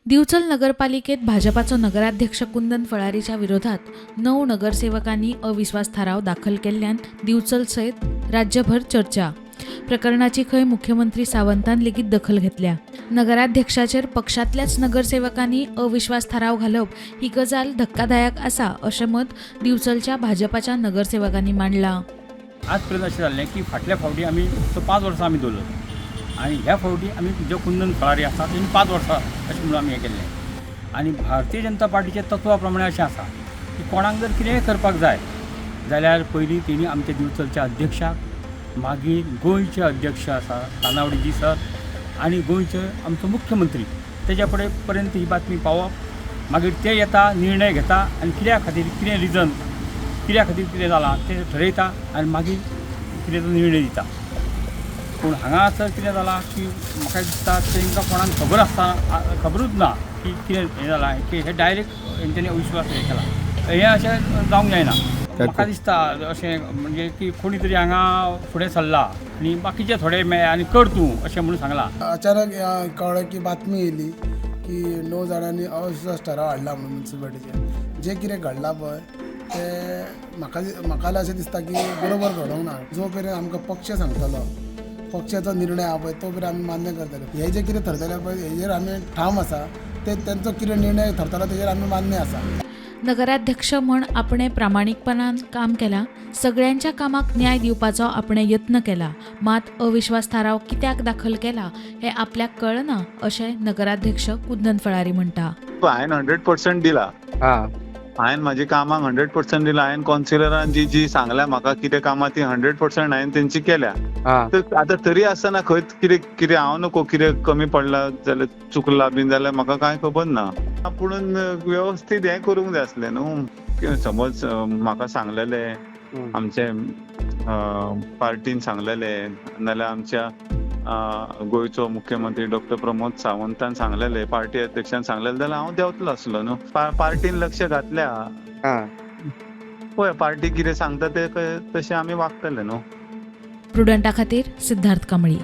दिवचल नगरपालिकेत भाजपाचो नगराध्यक्ष कुंदन फळारीच्या विरोधात 9 नगरसेवकांनी अविश्वास थाराव दाखल केल्ल्यान दिवचल सयत राज्यभर चर्चा. प्रकरणाची खंय मुख्यमंत्री सावंतान लेगीत दखल घेतल्या. नगराध्यक्षाचेर पक्षांतल्याच नगरसेवकांनी अविश्वास थाराव घालप ही गजाल धक्कादायक आसा अशें मत दिवचलच्या भाजपाच्या नगरसेवकांनी मांडलां. आज पर्यंत अशें जाल्लें की फाटल्या फावटी आमी तो 5 वर्सां आमी दवरलो आनी ह्या फावटी आमी जो कुंदन फळारी आसा तेणी 5 वर्सां अशें म्हणून आमी हें केल्लें. आनी भारतीय जनता पार्टीच्या तत्वा प्रमाणे अशें आसा की कोणाक जर कितेंय करपाक जाय जाल्यार पयलीं तेणी आमच्या दिवचलच्या अध्यक्षाक, मागीर गोंयचे अध्यक्ष आसा तानावडीजी सर आनी गोंयचे आमचो मुख्यमंत्री तेज्या फुडें पर्यंत ही बातमी पावोवप, मागीर ते येता, निर्णय घेता आनी कित्या खातीर कितें रिजन, कित्या खातीर कितें जालां तें ठरयता आनी मागीर कितें तो निर्णय दिता. पूण हांगासर कितें जालां की म्हाका दिसता तांकां कोणाक खबर आसतना, खबरूच ना की कितें हें जालां की हे डायरेक्ट हेंच्यांनी अविश्वास हें केला. हें अशें जावंक जायना. म्हाका दिसता अशें म्हणजे की कोणी तरी हांगा फुडें सरला आनी बाकीचे थोडे मेळ्ळे आनी कर तूं अशें म्हणून सांगलां. अचानक कळ्ळें की बातमी येयली की 9 जाणांनी अविश्वास ठराव हाडला म्हणून म्युनिसिपालिटीचेर. जें कितें घडलां पळय तें म्हाका म्हाका अशें दिसता की बरोबर घडोवंक ना. जो मेरेन आमकां पक्ष सांगतलो, पक्षाचो निर्णय आहा पळय तो मेरेन आमी मान्य करतले. हें जें कितें थरतलें पळय हेजेर आमी ठाम आसा, ते तेंचो कितें निर्णय थरतलो तेजेर आमी मान्य आसा. नगराध्यक्ष म्हण आपणे प्रामाणीकपणान काम केलां, सगळ्यांच्या कामाक न्याय दिवपाचो आपणे यत्न केला, मात अविश्वास थाराव कित्याक दाखल केला हें आपल्याक कळना अशें नगराध्यक्ष कुंदन फळारी म्हणटा. हांवें 100% दिला. हांवें म्हाजी कामाक 100% दिला. हांवें कौन्सिलरान जी जी सांगल्या म्हाका कितें कामां ती 100% हांवें तेंची केल्या. तर आतां तरी आसतना खंय कितें कितें हांव नको कितें कमी पडला जाल्यार चुकला बीन जाल्यार म्हाका कांय खबर ना. पुणून वेवस्थीत हें करूंक जाय आसलें न्हू. समज म्हाका सांगलेलें आमचे पार्टीन सांगलेलें, नाल्यार आमच्या गोंयचो मुख्यमंत्री डॉक्टर प्रमोद सावंतान सांगलेले, पार्टी अध्यक्षान सांगलेले जाल्यार हांव देंवतलो आसलो न्हू. पार्टीन लक्ष घातल्या, पळय पार्टी कितें सांगता ते तशें आमी वागतले न्हू. प्रुडंटा खातीर सिद्धार्थ कांबळी.